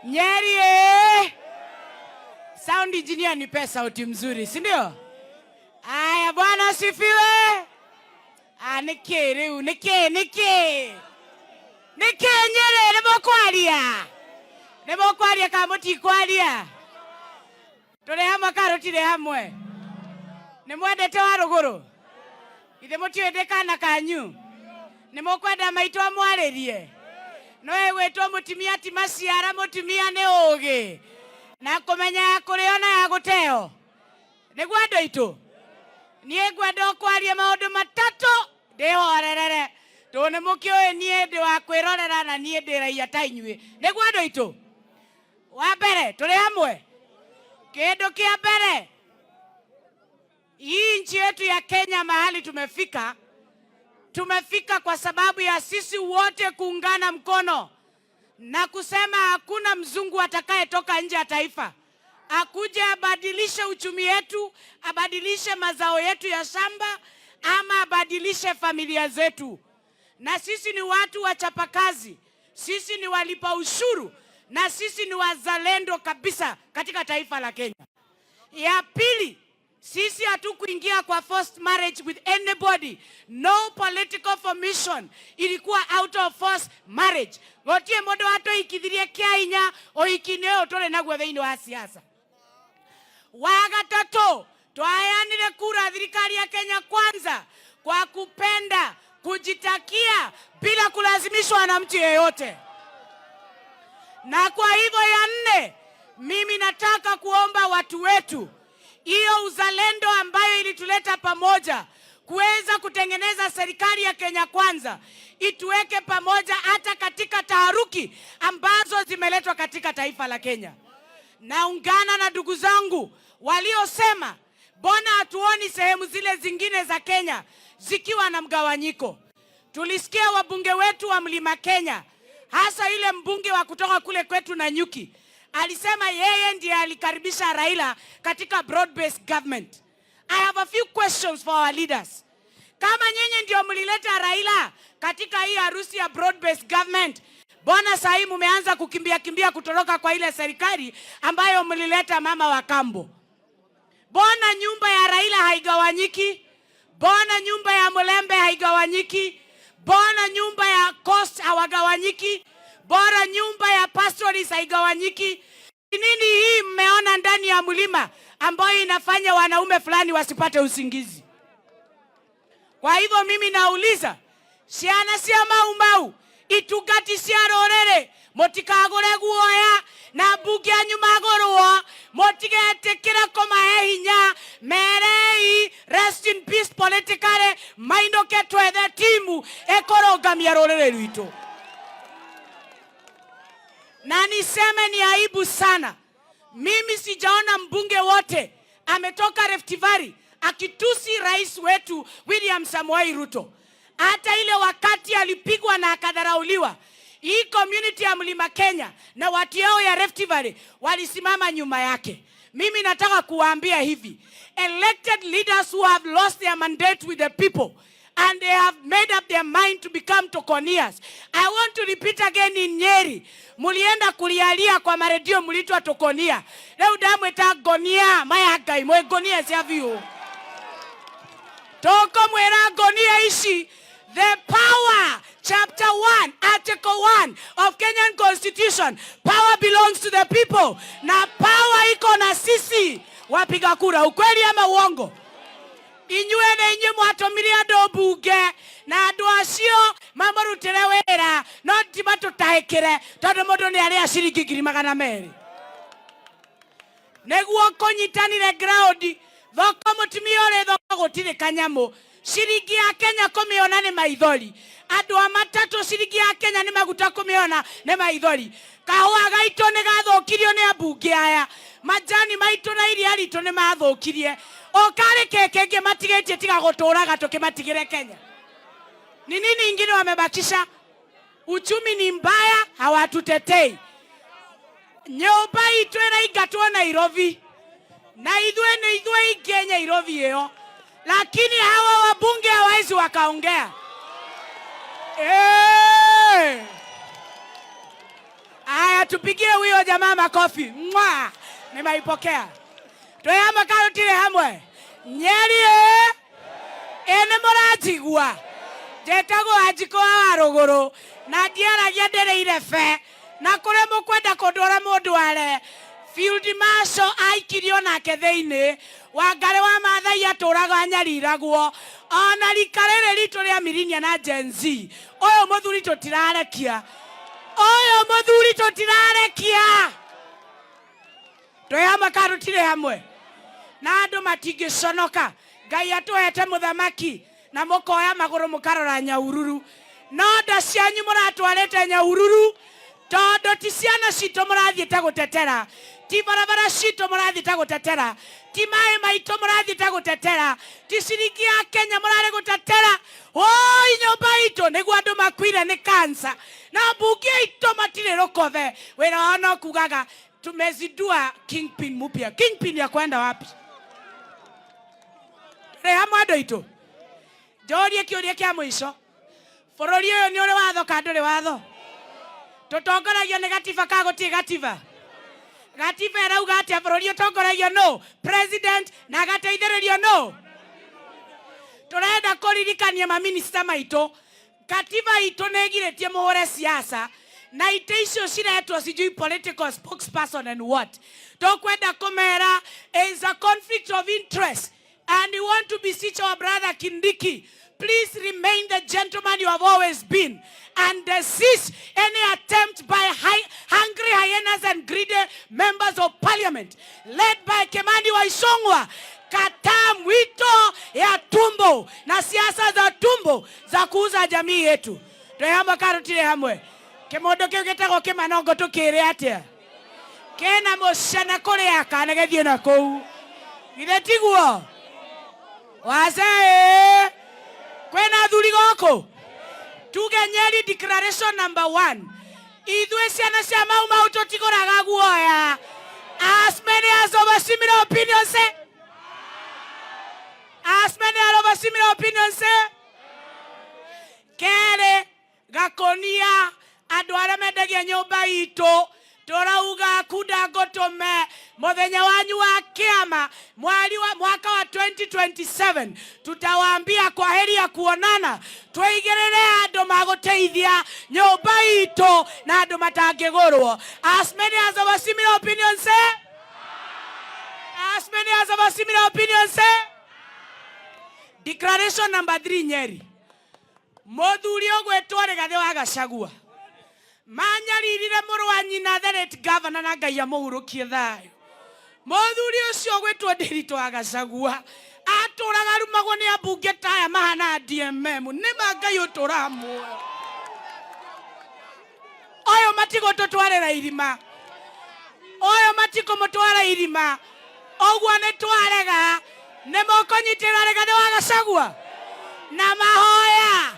Nyeri eh! Sound engineer, nipe sauti mzuri, si ndio? Aya, Bwana asifiwe. Ah, nĩkĩ rĩu nĩkĩ nĩkĩ nĩkĩ Nyĩrĩ nĩ mũkwaria, nĩ mũkwaria kana mũtikwaria? Tũrĩ hamwe kana tũtirĩ hamwe? Nĩ mwendete wa rũgũrũ? Ithe mũtiũĩ ndĩ kana kanyu? Nĩ mũkwenda maitũ amwarĩrie? No ĩgwĩtwo mũtumia ti maciara, mũtumia nĩ ũgĩ na kũmenya ya kũrĩo na ya gũteo. Nĩguo andũ aitũ, niĩ ngwenda kwaria maũndũ matatũ ndĩhorerere, tondũ nĩ mũkĩũĩ niĩ ndĩ wa kwĩrorera na niĩ ndĩ raia ta inyuĩ. Nĩguo andũ aitũ, wa mbere, tũrĩ hamwe. Kĩndũ kĩa mbere, hii nchi yetu ya Kenya mahali tumefika, tumefika kwa sababu ya sisi wote kuungana mkono na kusema hakuna mzungu atakayetoka nje ya taifa akuje abadilishe uchumi yetu, abadilishe mazao yetu ya shamba, ama abadilishe familia zetu. Na sisi ni watu wachapakazi, sisi ni walipa ushuru na sisi ni wazalendo kabisa katika taifa la Kenya. Ya pili, sisi hatukuingia kwa forced marriage with anybody. No political formation ilikuwa out of forced marriage. Gotie mundu atoikithirie kia hinya ũhiki-inĩ ũyũ tũrĩ naguo thĩinĩ wa siasa. Wa gatatũ, twaheanire kura thirikari ya Kenya Kwanza kwa kupenda, kujitakia bila kulazimishwa na mtu yeyote. Na kwa hivyo, ya nne, mimi nataka kuomba watu wetu, hiyo uzalendo ambayo ilituleta pamoja kuweza kutengeneza serikali ya Kenya Kwanza ituweke pamoja hata katika taharuki ambazo zimeletwa katika taifa la Kenya. Naungana na ndugu zangu waliosema mbona hatuoni sehemu zile zingine za Kenya zikiwa na mgawanyiko. Tulisikia wabunge wetu wa Mlima Kenya, hasa yule mbunge wa kutoka kule kwetu Nanyuki, alisema yeye ndiye alikaribisha Raila katika broad based government. I have a few questions for our leaders. Kama nyinyi ndio mlileta Raila katika hii harusi ya broad based government, mbona saa hii mumeanza kukimbia kimbia kutoroka kwa ile serikali ambayo mlileta mama wa kambo? Mbona nyumba ya Raila haigawanyiki? Mbona nyumba ya Mulembe haigawanyiki? Mbona nyumba ya Coast hawagawanyiki? Bora nyumba ya pastoralist haigawanyiki? Nini hii mmeona ndani ya mlima ambayo inafanya wanaume fulani wasipate usingizi? Kwa hivyo mimi nauliza, ciana cia Mau Mau, itungati cia rũrĩrĩ, mũtikagũre guoya na mbunge anyu magũrwo, mũtigetĩkĩre kũmahe hinya, merei rest in peace politically, mainũke twethe timu ĩkũrũngamia rũrĩrĩ rwitũ. Na niseme ni aibu sana, mimi sijaona mbunge wote ametoka Rift Valley akitusi rais wetu William Samoei Ruto. Hata ile wakati alipigwa na akadharauliwa, hii community ya Mlima Kenya na watu yao ya Rift Valley walisimama nyuma yake. Mimi nataka kuwaambia hivi, elected leaders who have lost their mandate with the people and they have made up their mind to become tokonias. I want to repeat again in Nyeri, mulienda kulialia kwa maredio, mulitwa tokonia. Leo ndamwita ngonia maya Ngai mwe ngonia cia biũ tũkũmwĩra ngonia ici. The power, chapter 1 article 1 of Kenyan Constitution, power belongs to the people, na power iko na sisi wapiga kura. Ukweli ama uongo? Inyuĩ nĩ inyuĩ mwatũmire andũ mbunge na andũ acio mamũrutĩre wĩra, no ti matũtahĩkĩre tondũ mũndũ nĩ arĩa ciringi 200,000 nĩguo kũnyitanire ground thoko. Mũtumia ũrĩ thoko gũtirĩ kanyamũ, ciringi ya Kenya kũmĩona nĩ maithori. Andũ a matatũ, ciringi ya Kenya nĩ maguta, kũmĩona nĩ maithori. Kahũa gaitũ nĩ gathũkirio nĩ ambunge aya, majani maitũ na iria ritũ nĩ mathũkirie. Ũkarĩ kĩ kĩngĩ matigĩtie tiga gũtũraga tũkĩmatigĩre Kenya? Ni nini ingine wamebakisha? Uchumi ni mbaya, hawatutetei. Nyũmba itũ ĩraingatwo Nairobi na ithuĩ nĩ ithuĩ ingĩ Nairobi ĩyo, lakini hawa wabunge hawawezi wakaongea. Tupigie huyo jamaa makofi. Mwa! Nimeipokea. Twĩ hamwe kana tũtirĩ hamwe? Nyeri ĩ nĩ mũranjigua? Njĩtagwo Wanjikũ wa Warũgũrũ na ndiaragia ndĩrĩire be na kũrĩa mũkwenda kũndwara mũndũ are. Field Marshal aikirio nake thĩinĩ. Wangarĩ wa Maathai atũraga anyariragwo ona rika rĩrĩ ritũ rĩa Mirinia na Gen Z. Ũyũ mũthuri tũtirarekia, ũyũ mũthuri tũtirarekia. Twĩ hamwe kana tũtirĩ hamwe? Na andũ matingĩconoka. Ngai atũhete mũthamaki na mũkoya magũrũ mũkarora Nyahururu, no nda cianyu mũratwarĩte Nyahururu, tondũ ti ciana citũ mũrathiĩte gũtetera, ti barabara citũ mũrathiĩte gũtetera, ti maĩ maitũ mũrathiĩte gũtetera, ti ciringi ya Kenya mũrarĩ gũtetera. Woi, nyũmba itũ nĩguo andũ makuire nĩ kansa, na mbunge itũ matirĩ rũkothe. Wĩra wao no kugaga tumezindua kingpin mpya. Kingpin ya kwenda wapi? Tũrĩ hamwe andũ aitũ? Njũrie kĩũria kĩa mũico. Bũrũri ũyũ nĩ ũrĩ watho kana ndũrĩ watho? Tũtongoragio nĩ gatiba ka gũtirĩ gatiba? Gatiba ĩrauga atĩa? Bũrũri ũtongoragio nũ? President na agateithĩrĩrio nũ? Tũrenda kũririkania maminista maitũ, katiba itũ nĩ ĩgirĩtie mũhũre siasa na itĩ icio ciretwo sijui political spokesperson and what. Tũkwenda kũmera is a conflict of interest, and we want to beseech our brother Kindiki, please remain the gentleman you have always been and desist any attempt by hungry hyenas and greedy members of parliament led by Kimani wa Ichung'wah. Kataa mwito ya tumbo na siasa za tumbo za kuuza jamii yetu. Twĩ hamwe kana tũtirĩ hamwe? Kĩmũndũ kĩu gĩtagwo Kĩmanongo tũkĩrĩ atĩa? Kĩna mũcana kũrĩa kana gĩthiĩ na kũu, githĩ tiguo? Wazee, kwĩna athuri gũkũ? Tuge Nyeri declaration number 1, ithuĩ ciana cia Mau Mau tũtigũraga guoya. As many as of a similar opinion say. As many as of a similar opinion say. Kerĩ, gakonia andũ arĩa mendagia nyũmba itũ, tũrauga kunda ngũtũme mũthenya wanyu wa kĩama mweri wa mwaka wa 2027, tutawaambia kwa heri ya kuonana. Twĩigĩrĩre andũ magũteithia nyũmba itũ na andũ matangĩgũrwo. As many as of a similar opinion say. As many as of a similar opinion say. Declaration number 3, Nyeri, mũthuri ũgwĩtwo Rigathĩ wa Gachagua manyaririre mũrũ wa nyina the late governor, na Ngai amũhurũkie thayũ. Mũthuri ũcio ũgwĩtwo Ndĩritũ wa Gachagua atũraga arumagwo nĩ ambunge taya mahana DMM. Nĩ ma Ngai ũtũraga muoyo, ũyũ matigũtũtwarĩra irima, ũyũ matikũmũtwara irima. Ũguo nĩ twarega. Nĩ mũkũnyitĩrĩra Rigathĩ wa Gachagua na mahoya?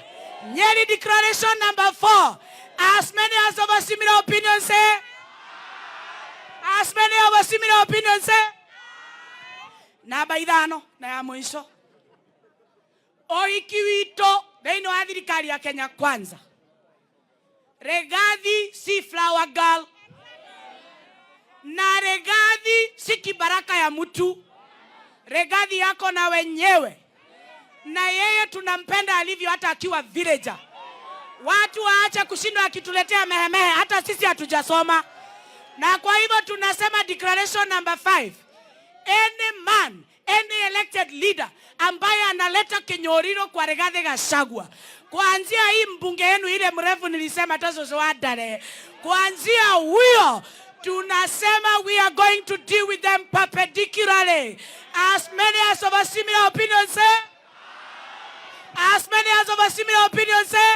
Nyeri declaration number 4, as many as of a similar opinion say. As many of a similar opinion say. Namba 5 na ya mũico, ũhiki witũ thĩinĩ wa thirikari ya Kenya Kwanza, Rigathi si flower girl na Rigathi si kibaraka ya mtu. Rigathi yako na wenyewe, na yeye tunampenda alivyo, hata akiwa villager. Watu waache kushindwa akituletea mehemehe, hata sisi hatujasoma. Na kwa hivyo tunasema declaration number 5, any man, any elected leader ambaye analeta kinyoriro kwa Rigathi Gachagua, kuanzia hii mbunge yenu ile mrefu nilisema Tasoso Wadare, kuanzia huyo tunasema we are going to deal with them perpendicularly. As many as of a similar opinion say. As many as of a similar opinion say.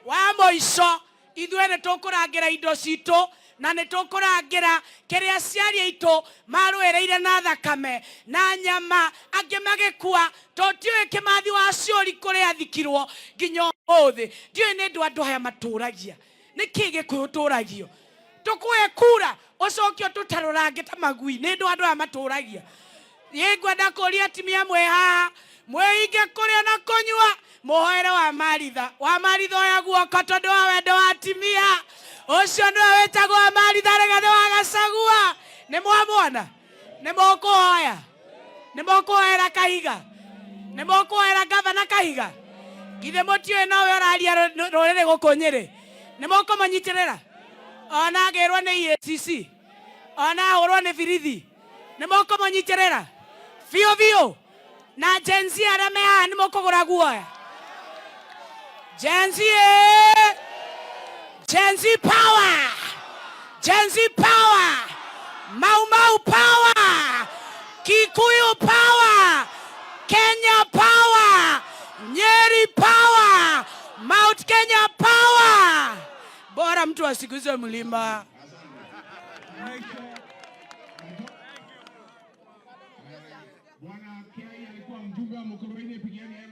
Wa mũico, ithuĩ nĩ tũkũrangĩra indo citũ na nĩ tũkũrangĩra kĩrĩa aciari aitũ marũĩrĩire na thakame na nyama, angĩ magĩkua. Tũtiũĩ Kĩmathi wa Ciũri kũrĩa athikirwo nginya ũmũthĩ. Ndiũĩ nĩ ndũ andũ aya matũragia nĩkĩ Gĩkũyũ tũragio tũkũhe kura ũcoke ũtũtarũrange ta magui. Nĩ ndũ andũ aya matũragia. Niĩ ngwenda kũria atumia mwĩ haha, mwĩhinge kũrĩa na kũnyua, mũhoere wa Maritha. Wa Maritha, oya guoko tondũ wa wendo wa atumia. Ũcio nĩwe wĩtagwo Martha Rigathĩ wa Gachagua. Nĩ mwamwona? Nĩ mũkũhoya? Nĩ mũkũhoera Kahiga? Nĩ mũkũhoera gavana Kahiga? Githĩ mũtiũĩ nowe ũraria rũrĩrĩ gũkũ Nyĩrĩ? Nĩ mũkũmũnyitĩrĩra? Ona agĩrwo nĩ EACC, ona ahũrwo nĩ birithi, nĩ mũkũmũnyitĩrĩra biũ biũ? Na Gen Z arĩa me haha, nĩ mũkũgũra guoya? Gen Z, eh! Gen Z power! Gen Z power! Mau Mau power! Kikuyu power! Kenya power! Nyeri power! Mount Kenya power! Bora mtu asiguze mlima. Thank you. Bwana Kiai alikuwa mjumbe wa Mukurweini.